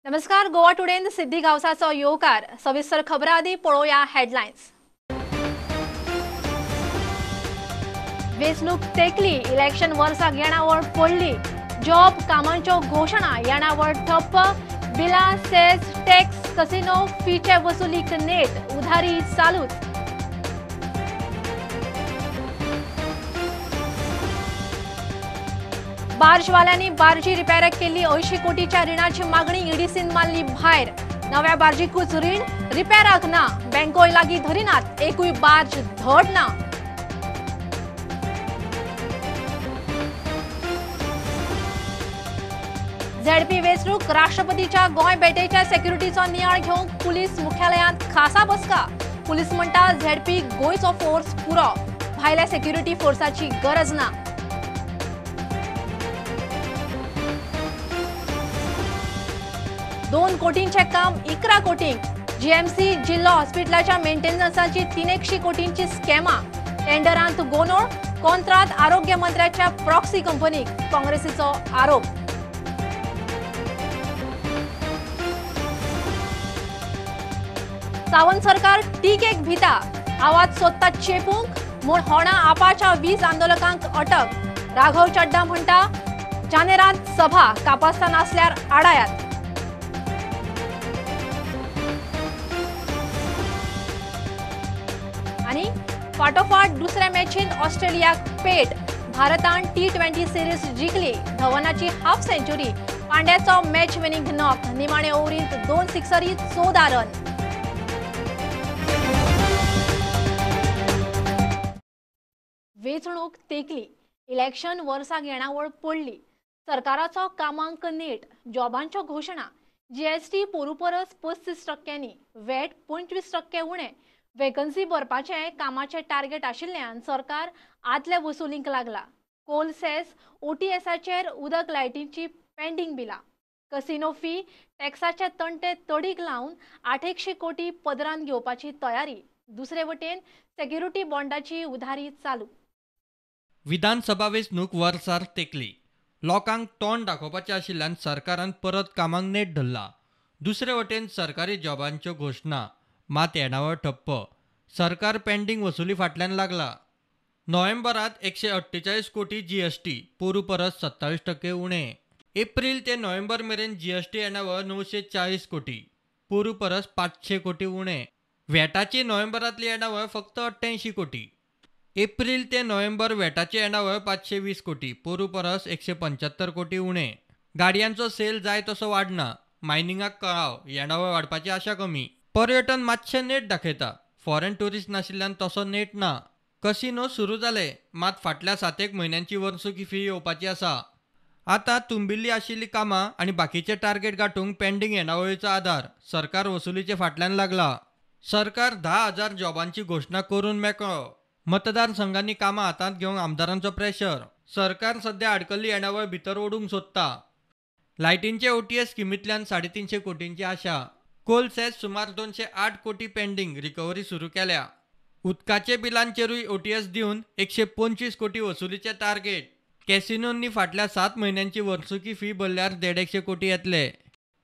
नमस्कार, गोवा टुडेन सिद्धी गावसाचो येवकार. सविस्तर खबरां आदी पळोवया हेडलायन्स. वेंचणूक तेंकली, इलेक्शन वर्साक येणावळ पडली, जॉब कामांच्यो घोशणा, येणावळ ठप्प, बिलां, सेस, टॅक्स, कसिनो फीचे वसुलीक नेट, उधारी चालूच. बार्जवाल्यांनी बार्जी रिपेराक केल्ली 80 कोटीच्या रिणाची मागणी ईडीसीन मारली भायर. नव्या बार्जीकूच रीण, रिपेराक ना. बँकोय लागीं धरिनात, एकूय बार्ज धड ना. झेडपी वेंचणूक, राष्ट्रपतीच्या गोंय भेटेच्या सेक्युरिटीचो नियाळ घेवंक पुलीस मुख्यालयांत खासा बसका. पुलीस म्हणटा झेडपी गोंयचो फोर्स पुरो, भायल्या सेक्युरिटी फोर्साची गरज ना. दोन कोटींचे काम 11 कोटींक. जीएमसी जिल्लो हॉस्पिटलाच्या मेंटेनन्साची 300 कोटींची स्कॅमा. टेंडरांत गोंदळ, कोंत्रात आरोग्य मंत्र्याच्या प्रॉक्सी कंपनीक, काँग्रेसीचो आरोप. सावंत सरकार टीकेक भिता, आवाज सोदता चेपूंक म्हूण होणा आपाच्या 20 आंदोलकांक अटक. राघव चड्डा म्हणटा जानेरांत सभा, कापास्ता नासल्यार आडायात. आनी फाटोफाट दुसऱ्या मॅचींत ऑस्ट्रेलियाक पेट. भारतान T20 series जिखली. धवनाची हाफ सेंच्युरी, पांड्याचो मॅच विनिंग नॉक. निमाणे ओव्हरींत 2 सिक्सरी, 14 रन. वेंचणूक तेंकली, इलेक्शन वर्साक येणावळ पडली, सरकाराचो कामांक नेट, जॉबांच्यो घोशणा, जीएसटी पोरू परस 35%, वॅट 25% उणें, वेकन्सी भरपाचें कामाचें टार्गेट आशिल्ल्यान सरकार आदले वसुलींक लागला. कोल सेस, ओटीएसाचेर उदक लायटींची पेंडींग बिलां, कसिनो फी, टॅक्साचे तंटे तडीक लावन 800 कोटी पदरान घेवपाची तयारी. दुसरे वटेन सेक्युरिटी बॉन्डाची उधारी चालू. विधानसभा वेंचणूक वर्सार तेंकली. लोकांक तोंड दाखोवपाचें आशिल्ल्यान सरकारान परत कामांक नेट धरला. दुसरे वटेन सरकारी जॉबांच्यो घोशणा, मात येणावळ ठप्प. सरकार पेंडींग वसुली फाटल्यान लागला. नोव्हेंबरात 148 कोटी जीएसटी, पोरू परस 27% उणें. एप्रील ते नोव्हेंबर मेरेन जीएसटी येणावळ 940 कोटी, पोरू परस 500 कोटी उणें. वॅटाची नोव्हेंबरांतली येणावळ फक्त 88 कोटी. एप्रील ते नोव्हेंबर वॅटाची येणावळ 520 कोटी, पोरू परस 175 कोटी उणें. गाडयांचो सेल जाय तसो वाडना, मायनिंगाक कळाव, येणावळ वाडपाची आशा कमी. पर्यटन मातशें नेट दाखयता, फॉरेन ट्युरिस्ट नाशिल्ल्यान तसो नेट ना. कसिनो सुरू जाले, मात फाटल्या 7-8 म्हयन्यांची वर्सुकी फी येवपाची आसा. आतां तुंबिल्ली आशिल्ली कामां आनी बाकीचे टार्गेट गांठूंक पेंडींग येणावळीचो आदार सरकार वसुलीचे फाटल्यान लागला. सरकार 10,000 जॉबांची घोशणा करून मेकळो. मतदारसंघांनी कामां हातांत घेवंक आमदारांचो प्रेशर. सरकार सद्या आडकल्ली येणावळ भितर ओडूंक सोदता. लायटींचे ओटीएस स्किमींतल्यान 350 कोटींची आशा. कोल सेस सुमार 208 कोटी पेंडींग, रिकव्हरी सुरू केल्या. उदकाचे बिलांचेरूय ओटीएस दिवन 125 कोटी वसुलीचे टार्गेट. कॅसिनोंनी फाटल्या 7 म्हयन्यांची वर्सुकी फी भरल्यार 150 कोटी येतले.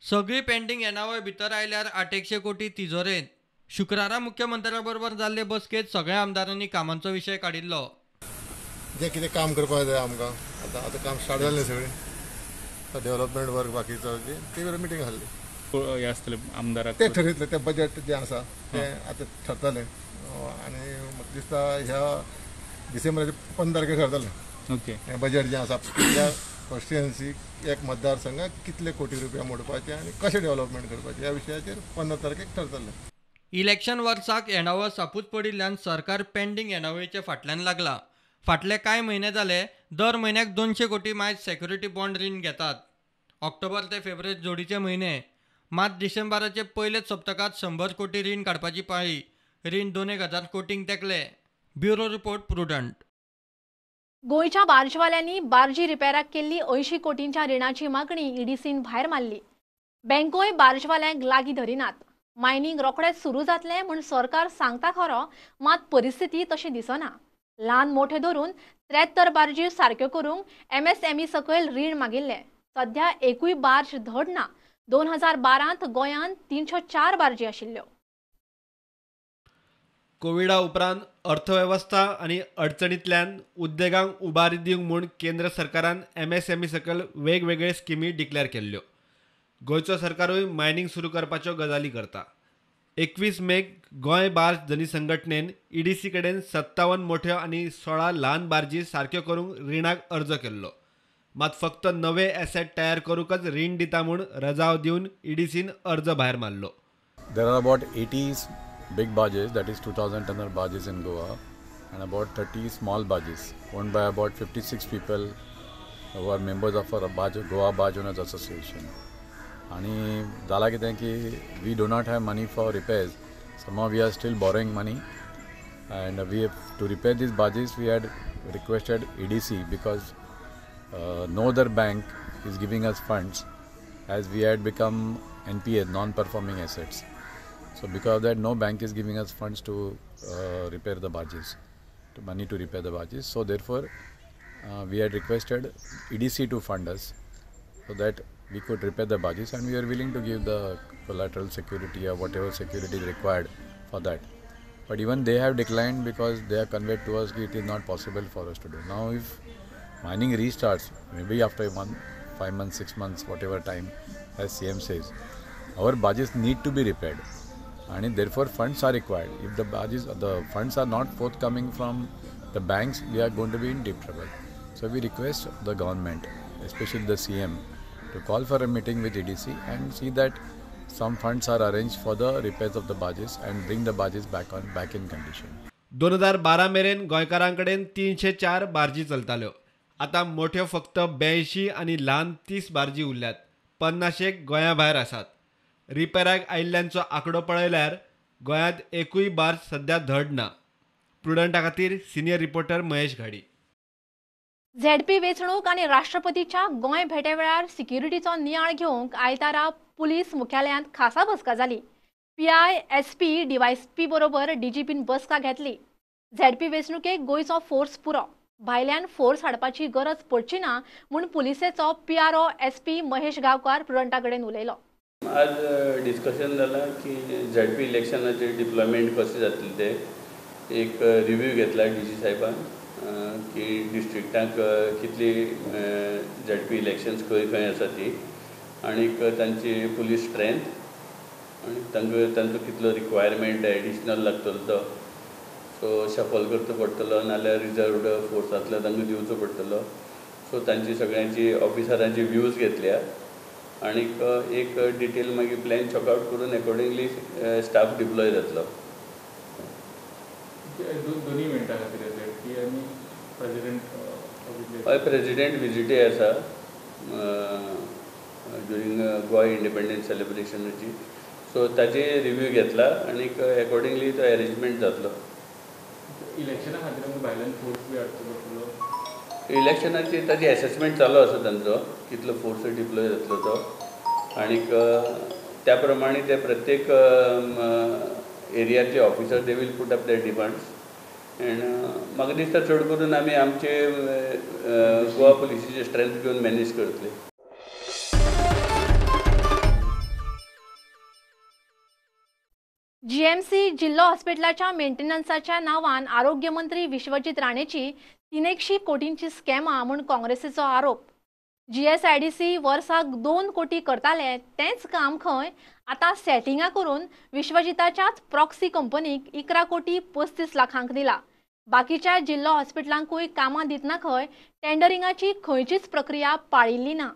सगळी पेंडींग येणावळ भितर आयल्यार 800 कोटी तिजोरेंत. शुक्रारा मुख्यमंत्र्या बरोबर जाल्ले बसकेंत सगळ्या आमदारांनी कामांचो विशय काडिल्लो. जें कितें काम करपाक जाय आमकां, आतां आतां काम स्टार्ट जालें सगळें, डेव्हलपमेंट वर्क बाकीचो ती मिटींग आसली. हे आसतले आमदाराक ते ठरयतले, ते बजेट जें आसा तें आतां ठरतलें आनी म्हाका दिसता ह्या डिसेंबराच्या 15 तारखेर ठरतलें. ओके, हें बजेट जें आसा त्या कॉन्स्टिट्युएन्सीक एक मतदारसंघाक कितले कोटी रुपया मोडपाचे आनी कशें डेव्हलपमेंट करपाचें ह्या विशयाचेर 15 तारखेक ठरतलें. इलेक्शन वर्साक येणावळ सापूच पडिल्ल्यान सरकार पेंडींग येणावळीच्या फाटल्यान लागला. फाटले कांय म्हयने जाले दर म्हयन्याक 200 कोटी मायज सेक्युरिटी बॉन्ड रीण घेतात. ऑक्टोबर ते फेब्रुवारी जोडीचे म्हयने, मात डिसेंबराचे पयलेच सप्तकांत 100 कोटी रीण काडपाची पाळी. रीण 2,000 कोटींक तेंकले. Bureau report, Prudent. गोंयच्या बार्जवाल्यांनी बार्जी रिपेराक केल्ली 80 कोटींच्या रिणाची मागणी ईडीसीन भायर मारली. बँकोय बार्जवाल्यांक लागीं धरिनात. मायनिंग रोखडेंच सुरू जातलें म्हूण सरकार सांगता खरो, मात परिस्थिती तशी दिसना. ल्हान मोठे धरून 73 बार्जी सारक्यो करूंक एमएसएमई सकयल रीण मागिल्लें. सध्या एकूय बार्ज धड ना. 2012 गोंयांत 304 बार्जी आशिल्ल्यो. कोविडा उपरांत अर्थवेवस्था आनी अडचणींतल्यान उद्देगांक उबारी दिवंक म्हूण केंद्र सरकारान एमएसएमई सकयल वेगवेगळे स्किमी डिक्लेअर केल्ल्यो. गोंयचो सरकारूय मायनिंग सुरू करपाच्यो गजाली करता. 21 मेक गोंय बार्ज धनी संघटनेन ईडीसी कडेन 57 मोठ्यो आनी 16 ल्हान बार्जी सारक्यो करूंक रिणाक अर्ज केल्लो. मात फक्त नवे एसेट तयार करूंकच रीण दिता म्हूण रजाव दिवन ईडीसीन अर्ज भायर मारलो. There are about 80 big barges, that is 2000 tonner barges in Goa, and about 30 small barges owned by about 56 people who are members of our Goa Barge Owners Association. आणि जाला कितें की we do not have money for repairs. Somehow we are still borrowing money, and we have to repair these barges. We had requested EDC because no other bank is giving us funds as we had become NPA, non-performing assets. So because of that, no bank is giving us funds to repair the barges, to money to repair the barges. So therefore, we had requested EDC to fund us so that we could repair the barges, and we are willing to give the collateral security or whatever security is required for that. But even they have declined because they have conveyed to us that it is not possible for us to do. Now if mining restarts, maybe after 1, 5 months, 6 months, whatever time, as CM says, our barges need to be repaired, and therefore funds are required. If the funds are not forthcoming from the banks, we are going to be in deep trouble. So we request the government, especially the CM, to call for a meeting with EDC and see that some funds are arranged for the repairs of the barges and bring the barges back in condition. 2012 मेरेन गोंयकारांकडेन 304 बार्जी चलताल्यो. आतां मोठ्यो फक्त 82 आनी ल्हान 30 बार्जी उरल्यात. 50 गोंया भायर आसात. रिपेराक आयिल्ल्यांचो आंकडो पळयल्यार गोंयांत एकूय बार्ज सध्या धड ना. प्रुडंटा खातीर senior reporter Mahesh Ghadi. ZP वेंचणूक आनी राष्ट्रपतीच्या गोंय भेटे वेळार सिक्युरिटीचो नियाळ घेवंक आयतारा पुलीस मुख्यालयांत खासा बसका जाली. पीआय, एसपी, डीवायएसपी बरोबर डीजीपीन बसका घेतली. झेडपी वेंचणुकेक गोंयचो फोर्स पुरो, भायल्यान फोर्स हाडपाची गरज पडची ना म्हूण पुलिसेचो पीआरओ एसपी महेश गांवकार प्रुडंटा कडेन उलयलो. आज डिस्कशन जाला की झेडपी इलेक्शनाचे डिप्लॉयमेंट कशें जातलें तें एक रिव्यू घेतला डीजी साहेबान की डिस्ट्रिक्टांक कितली झेडपी इलेक्शन्स खंय खंय आसा ती आनीक तांची पुलीस स्ट्रेंथ आनी तांकां तांचो कितलो रिक्वायरमेंट एडिशनल लागतलो तो, सो शफल करचो पडटलो नाल्यार रिजर्वड फोर्सांतलो तांकां दिवचो पडटलो. सो तांची सगळ्यांची ऑफिसरांची व्यूज घेतल्या आनीक एक डिटेल मागीर प्लॅन चॉकआवट करून एकॉर्डिंगली स्टाफ डिप्लॉय जातलो. दोन्ही इव्हेंटा खातीर झेडपी आनी प्रेसिडेंट. हय, प्रेसिडेंट विजिटय आसा ड्युरींग गोवा इंडिपेंडन्स सेलिब्रेशनाची, सो ताजे रिव्यू घेतला आनीक एकॉर्डिंगली तो एरेंजमेंट जातलो. इलेक्शना खातीर आमकां भायल्यान फोर्स बी हाडचो पडटलो. इलेक्शनाची ताजी एसेसमेंट चालू आसा तांचो कितलो फोर्स डिप्लॉय जातलो तो आनीक त्या प्रमाणे ते प्रत्येक एरियाचे officer they will put up their demands and म्हाका दिसता चड करून आमी आमचे गोवा पुलिसीचे स्ट्रेंथ घेवन मॅनेज करतले. जीएमसी जिल्लो हॉस्पिटलाच्या मेंटेनन्साच्या नावान आरोग्य मंत्री विश्वजीत राणेची 300 कोटींची स्कॅमा म्हूण काँग्रेसीचो आरोप. जीएसआयडीसी वर्साक 2 कोटी करताले तेंच काम खंय आतां सेटिंगां करून विश्वजिताच्याच प्रॉक्सी कंपनीक 11 कोटी 35 लाखांक दिला. बाकीच्या जिल्लो हॉस्पिटलांकूय कामां दितना खंय टेंडरिंगाची खंयचीच प्रक्रिया पाळिल्ली ना.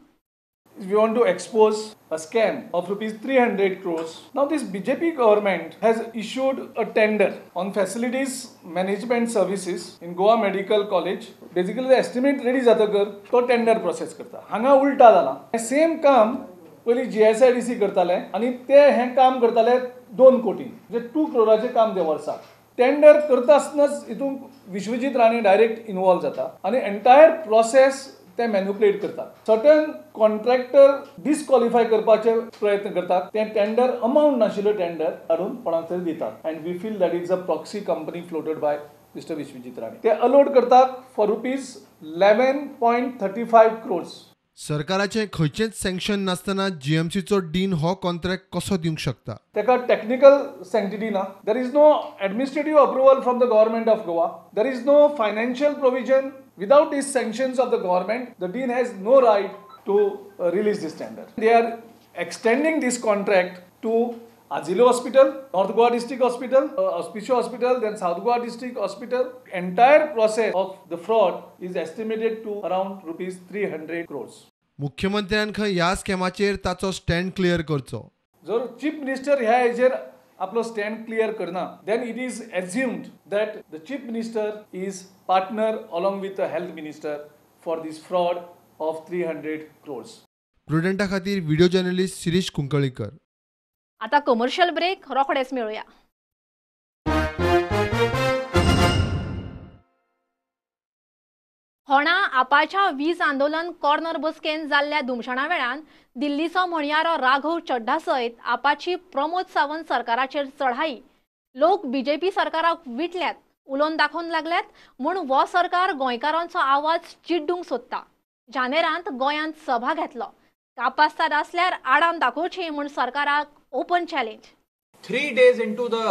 We want to expose a scam of rupees 300 crores. Now this BJP government has issued a tender on facilities management services in Goa Medical College. Basically the estimate ready जातकर तो टेंडर प्रोसेस करता. हांगा उल्टा जाला. Same काम पयलीं GSIDC करताले आनी ते हें काम करताले 2 कोटी, म्हणजे 2 क्रोराचें काम ते वर्साक. टेंडर करता आसतनाच हितून विश्वजीत राणे डायरेक्ट इन्वॉल्व जाता आनी एंटायर प्रोसेस ते मॅन्युपुलेट करतात. सर्टन कॉन्ट्रॅक्टर डिस्क्वॉलिफाय करपाचे प्रयत्न करतात. ते टेंडर अमावंट नाशिल्लो टेंडर हाडून कोणाक तरी दितात and we feel that is a proxy company floated by mister Vishwajit Rane. ते अलोड करतात फॉर रुपीज 11.35 क्रोर्स. सरकाराचें खंयचेंच सँक्शन नासतना जीएमसीचो डीन हो कॉन्ट्रॅक्ट कसो दिवंक शकता? ताका टॅक्निकल सँक्टिटी ना. There is no administrative approval from the government of Goa. There is no financial provision. Without these sanctions of the government, the dean has no right to release this tender. They are extending this contract to Azilo Hospital, North Goa District Hospital, Hospicio Hospital, then South Goa District Hospital. Entire process of the fraud is estimated to around rupees 300 crores. मुख्यमंत्र्यान खंय ह्या स्कॅमाचेर ताचो stand clear करचो. जर chief minister ह्या हेजेर आपलो stand clear करना, then it is assumed that the chief minister is partner along with the health minister for this fraud of 300 crores. प्रुडंटा खातीर व्हिडिओ जर्नलिस्ट शिरीष कुंकळीकर. आता कमर्शियल ब्रेक, रोखडेच मेळुया. होणा आपाच्या वीज आंदोलन कॉर्नर बसकेन जाल्ल्या धुमशणा वेळान दिल्लीचो म्हणयारो राघव चड्ढा सयत आपाची प्रमोद सावंत सरकाराचेर चढाई. लोक बीजेपी सरकाराक विटल्यात, उलोवन दाखोवन लागल्यात म्हूण हो सरकार गोंयकारांचो आवाज चिड्डूंक सोदता. जानेरांत गोंयांत सभा घेतलो. कापास्ताद आसल्यार आडान दाखोवची म्हूण सरकाराक open challenge. 3 days into the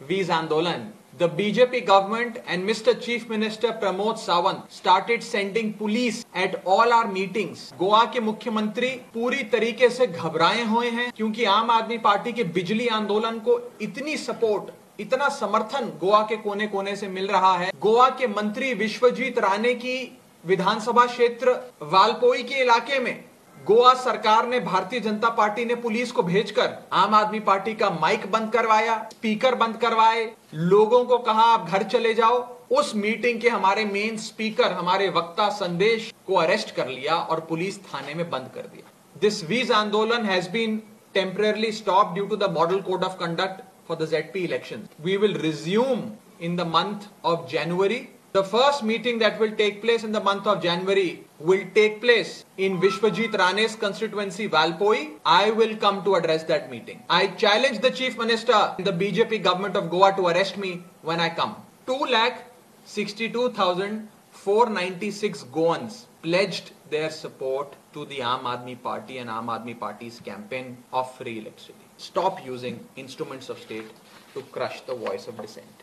Veez Andolan, the BJP government and Mr. Chief Minister Pramod Sawant started sending police at all our meetings. Goa K मुख्यमंत्री पूरी तरीके से घबराए हुए हैं क्योंकि आम आदमी पार्टी के बिजली आंदोलन को इतनी सपोर्ट, इतना समर्थन गोवा के कोने कोने से मिल रहा है. गोवा के मंत्री विश्वजीत राणे की विधानसभा क्षेत्र वालपोई के इलाके में गोवा सरकार ने, भारतीय जनता पार्टी ने पुलिस को भेजकर आम आदमी पार्टी का माइक बंद करवाया, स्पीकर बंद करवाए, लोगों को कहा आप घर चले जाओ. उस मीटिंग के हमारे मेन स्पीकर, हमारे वक्ता संदेश को अरेस्ट कर लिया और पुलिस थाने में बंद कर दिया. This Veez Andolan has been temporarily stopped due to the model code of conduct for the ZP election. We will resume in the month of January. The first meeting that will take place in the month of January will take place in Vishwajit Rane's constituency, Valpoi. I will come to address that meeting. I challenge the Chief Minister and the BJP government of Goa to arrest me when I come. 2,62,496 Goans pledged their support to the Aam Aadmi Party and Aam Aadmi Party's campaign of free electricity. Stop using instruments of state to crush the voice of dissent.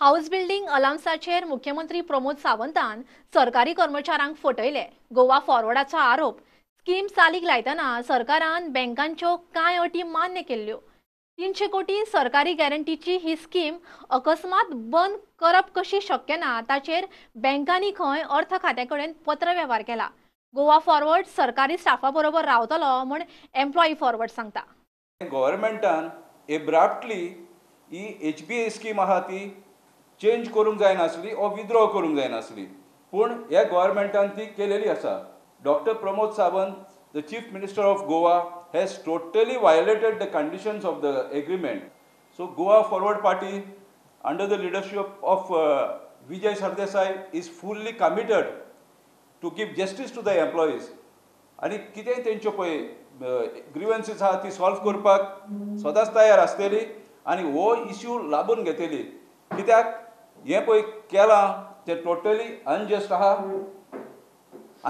House building अलावन्साचेर मुख्यमंत्री प्रमोद सावंतान सरकारी कर्मचाऱ्यांक फटयले. गोवा फॉरवर्डाचो आरोप. Scheme चालीक लायतना सरकारान बँकांच्यो कांय अटी मान्य केल्ल्यो. 300 कोटी सरकारी गॅरंटीची ही स्कीम अकस्मात बंद करप कशी शक्य ना ताचेर बँकांनी खंय अर्थ खात्या कडेन पत्रवेव्हार केला. गोवा फॉरवर्ड सरकारी स्टाफा बरोबर रावतलो म्हूण एम्प्लॉई फॉरवर्ड सांगता. गव्हर्मेंटान एब्राप्टली ही एचबीए स्कीम आहा ती चेंज करूंक जायनासली ओ विथड्रॉ करूंक जायनासली, पूण ह्या गव्हर्मेंटान ती केलेली आसा. Doctor Pramod Sawant, the chief minister of Goa, has totally violated the conditions of the agreement. So Goa Forward Party under the leadership of Vijay Sardesai is fully committed to give justice to the employees. आनी कितेंय तेंच्यो पळय ग्रिवन्सीस आहा ती solve करपाक सदांच तयार आसतली आनी हो इश्यू लाबून घेतली. कित्याक हें पळय केलां तें टोटली अनजस्ट आहा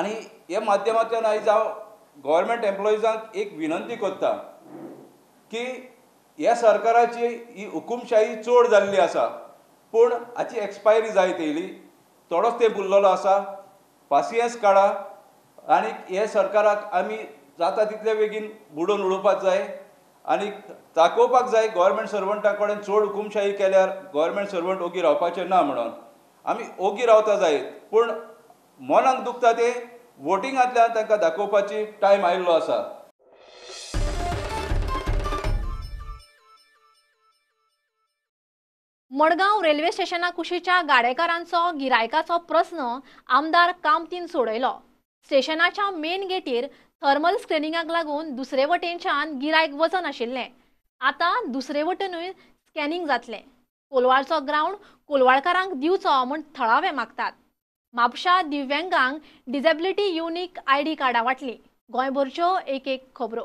आनी हे माध्यमांतल्यान आयज हांव गव्हर्मेंट एम्प्लॉइजांक एक विनंती करता की ह्या सरकाराची ही हुकुमशाही चड जाल्ली आसा, पूण हाची एक्सपायरी जायत येयली, थोडोच तेंप उरलेलो आसा. पासियेंस काडा आनी हे सरकाराक आमी जाता तितले बेगीन बुडोवन उडोवपाक जाय आनी दाखोवपाक जाय गव्हर्मेंट सर्वंटा कडेन चड हुकुमशाही केल्यार गव्हर्मेंट सर्वंट ओगी रावपाचें ना म्हणून. आमी ओगी रावता जायत, पूण मनाक दुखता तें वोटिंगांतल्यान तांकां दाखोवपाची टायम आयिल्लो आसा. मडगांव रेल्वे स्टेशना कुशीच्या गाडेकारांचो गिरायकाचो प्रस्न आमदार कामतीन सोडयलो. स्टेशनाच्या मेन गेटीर थर्मल स्क्रिनिंगाक लागून दुसरे वटेनच्यान गिरायक वचनाशिल्लें. आतां दुसरे वटेनूय स्कॅनिंग जातलें. कोलवाळचो ग्रावंड कोलवाळकारांक दिवचो म्हूण थळावे मागतात. म्हापशा दिव्यांगांक डिसेबिलिटी युनिक आयडी कार्डां वांटली. गोंयभरच्यो एक एक खबरो.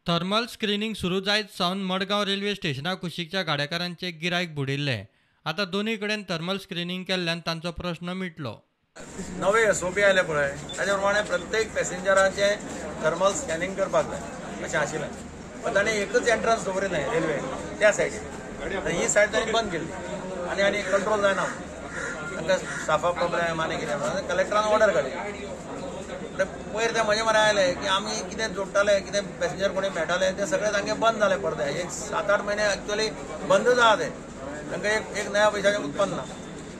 थर्मल स्क्रिनींग सुरू जायत सावन मडगांव रेल्वे स्टेशना कुशीकच्या गाडेकारांचे गिरायक बुडिल्लें. आतां दोनूय कडेन थर्मल स्क्रिनींग केल्ल्यान तांचो प्रश्न मिटलो. नवे एसओपी आयले पळय ताजे प्रमाणे प्रत्येक पॅसेंजराचें थर्मल स्कॅनिंग करपाक जाय अशें आशिल्लें, पण ताणें एकच एंट्रन्स दवरिल्लें रेल्वे त्या सायडीन, ही सायड तांणी बंद केल्ली आनी आनी कंट्रोल जायना, तांकां स्टाफा प्रॉब्लेम आनी कितें. कलेक्टरान ऑर्डर काडली. पयर ते म्हजे मरे आयले की आमी कितें जोडटाले, कितें पॅसेंजर कोणी मेळटाले ते सगळे तांगे बंद जाले परते. एक 7-8 महिने एक्चुअली बंदच आहा ते, तांकां एक नया पयशाचें उत्पन्न ना.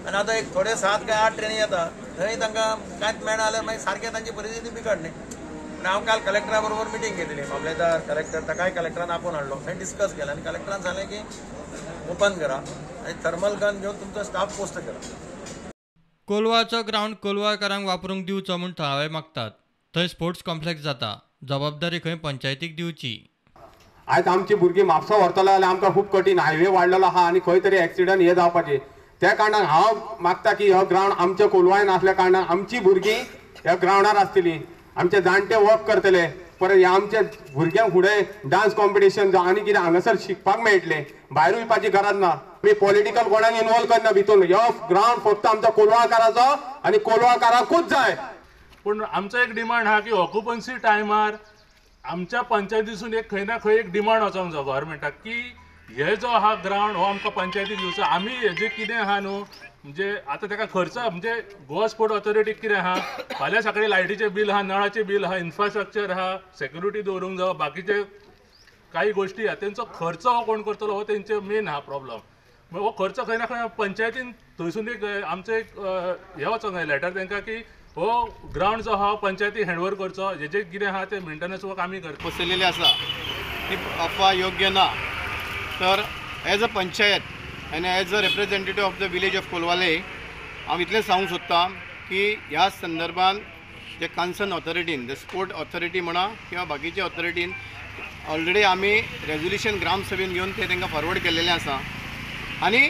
आनी आतां एक थोडे 7 काय 8 ट्रेनी येता थंय तांकां कांयच मेळना जाल्यार मागीर सारकें तांची परिस्थिती बिकट न्ही. आनी हांव काल कलेक्टरा बरोबर मिटींग घेतली, मामलेदार कलेक्टर ताकाय कलेक्टरान आपोवन हाडलो, थंय डिस्कस केलें आनी कलेक्टरान सांगलें की ओपन करा आनी थर्मल गन घेवन तुमचो स्टाफ पोस्ट करा. कोलवाचो ग्रावंड कोलवाकारांक वापरूंक दिवचो म्हूण थळावे मागतात. थंय स्पोर्ट्स कॉम्प्लेक्स जाता, जबाबदारी खंय पंचायतीक दिवची. आयज आमची भुरगीं म्हापसा व्हरतलो जाल्यार आमकां खूब कठीण, हायवे वाडलेलो आहा आनी खंय तरी एक्सिडंट हे जावपाचे. त्या कारणान हांव मागता की हो ग्रावंड आमच्या कोलवायन आसल्या कारणान आमची भुरगीं ह्या ग्रावंडार आसतली, आमचे जाणटे वर्क करतले, परत ह्या आमच्या भुरग्यांक फुडें डान्स कॉम्पिटिशन जावं आनी कितें हांगासर शिकपाक मेळटलें, भायर वयपाची गरज ना. आमी पॉलिटिकल कोणाक इनवॉल्व करना भितून. हो ग्रावंड फक्त आमच्या कोलवाकाराचो आनी कोलवाकाराकूच जाय. पूण आमचो एक डिमांड आहा की ऑक्युपन्सी टायमार आमच्या पंचायतीसून एक खंय ना खंय एक डिमांड वचोंक जाय गव्हर्मेंटाक की हे जो आहा ग्रावंड हो आमकां पंचायतीक दिवचो. आमी हेजे कितें आहा न्हू म्हणजे आतां ताका खर्च म्हणजे गोवा स्पोर्ट ऑथॉरिटीक कितें आहा, फाल्यां सकाळीं लायटीचें बील आहा, नळाचें बील आहा, इन्फ्रास्ट्रक्चर आहा, सेक्युरिटी दवरूंक जावं, बाकीचे काही गोश्टी आहा, तेंचो खर्च हो कोण करतलो हो तेंचे मेन आहा प्रॉब्लम. हो खर्च खंय ना खंय पंचायतीन थंयसून एक आमचें एक हें वचोंक जाय लेटर तांकां की हो ग्रावंड जो आहा पंचायती हँडओवर करचो, हेजें कितें आहा तें मेंटेनन्स वर्क आमी करता. पसरलेली आसा ती अफवा योग्य ना. तर एज अ पंचायत आनी as a representative of the village of Colvale हांव इतलें सांगूंक सोदतां की ह्या संदर्भान जे कन्सर्न ऑथॉरिटीन, the sport authority म्हणा किंवा बाकीच्या ऑथॉरिटीन ऑलरेडी आमी रेजोल्युशन ग्रामसभेन घेवन ते तांकां फॉरवर्ड केल्लेलें आसा. आनी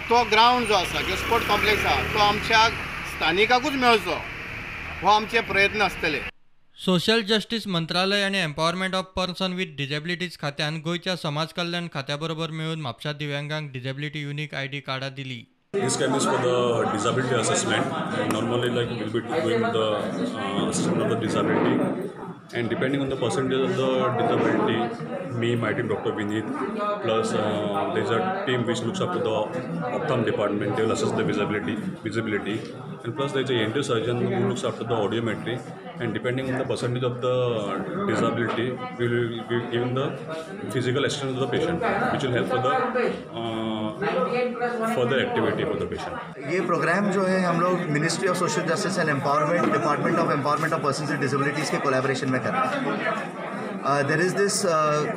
तो ग्रावंड जो आसा किंवा स्पोर्ट कॉम्प्लेक्स आसा तो आमच्या स्थानिकाकूच मेळचो हो आमचे प्रयत्न आसतले. सोशल जस्टीस मंत्रालय आनी empowerment of person with disabilities खात्यान गोंयच्या समाज कल्याण खात्या बरोबर मेळून म्हापशा दिव्यांगांक डिजेबिलिटी युनीक आयडी कार्डां दिली. This camp is for the disability assessment. Normally, like we'll be doing the assessment of the disability, and depending on the percentage of the disability, me, my team, Dr. Vineet, plus there is a team which looks after the ophthalm department. They will assess the visibility, and plus there is a ENT surgeon who looks after the audiometry. And depending on the percentage of the disability, we will be giving the physical assistance to the patient, which will help for the further activity for the patient. ये programme जो है हम लोग ministry of social justice and empowerment, department of empowerment of person with disabilities K collaboration में कर रहे हैं. There is this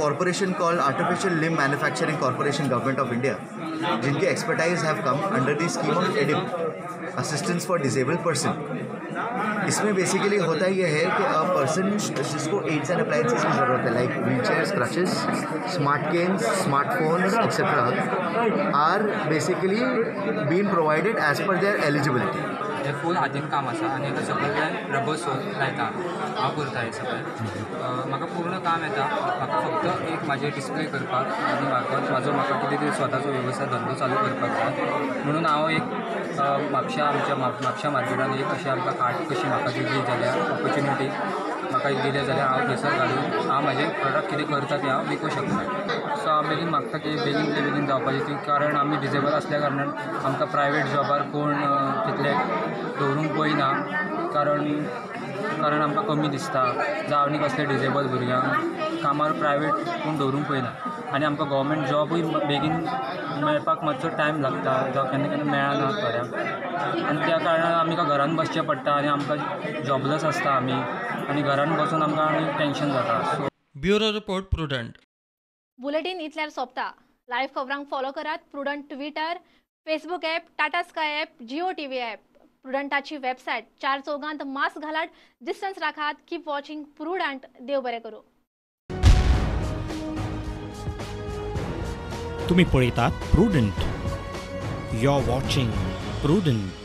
corporation called artificial limb manufacturing corporation, government of India, जिनके expertise have come under the scheme of ADIP, assistance for disabled person. इसमें basically होता यह है कि a person जिसको एड्स एंड अप्लाइंसेस की ज़रूरत है, like wheelchairs, crutches, smart canes, smartphones etcetera, are basically been provided as per their eligibility. हे फूल हातीन काम आसा आनी हेका सगळें रबर सोल लायता हांव करता हें सगळें. म्हाका पूर्ण काम येता, म्हाका फक्त एक म्हाजें डिस्प्ले करपाक आनी म्हाका म्हाजो म्हाका कितें तरी स्वताचो वेवसाय धंदो चालू करपाक जाय म्हणून हांव एक म्हापशा आमच्या म्हापशा मार्केटान एक अशें आमकां कार्ट कशी म्हाका दिली जाल्यार ऑपॉर्च्युनिटी म्हाका एक दिली जाल्यार हांव थंयसर घालून हांव म्हाजें प्रोडक्ट कितें करता तें हांव विकूं शकता. सो हांव बेगीन मागता की बेगीन बेगीन जावपाची ती, कारण आमी डिजेबल आसल्या कारणान आमकां प्रायवेट जॉबार कोण तितले दवरूंक पळयना, कारण कारण आमकां कमी दिसता जावं आनी कसले डिजेबल भुरग्यांक कामार प्रायवेट कोण दवरूंक पळयना आनी आमकां गव्हर्मेंट जॉबूय बेगीन मेळपाक मातसो टायम लागता, जावं केन्ना केन्ना मेळना थोड्यांक, आनी त्या कारणान आमी घरान बसचें पडटा आनी आमकां जॉबलेस आसता आमी आनी घरान बसून आमकां आनी टेंशन जाता. So bureau report, Prudent. Bulletin इतल्यार सोंपता. लायव्ह खबरांक फॉलो करात Prudent Twitter, Facebook app, Tata Sky app, Jio TV app. प्रुडंटाची website. चार चौगांत मास्क घालात, डिस्टन्स राखात. Keep watching prudent. देव बरें करूं. तुम्ही पळयतात Prudent. You are watching Prudent.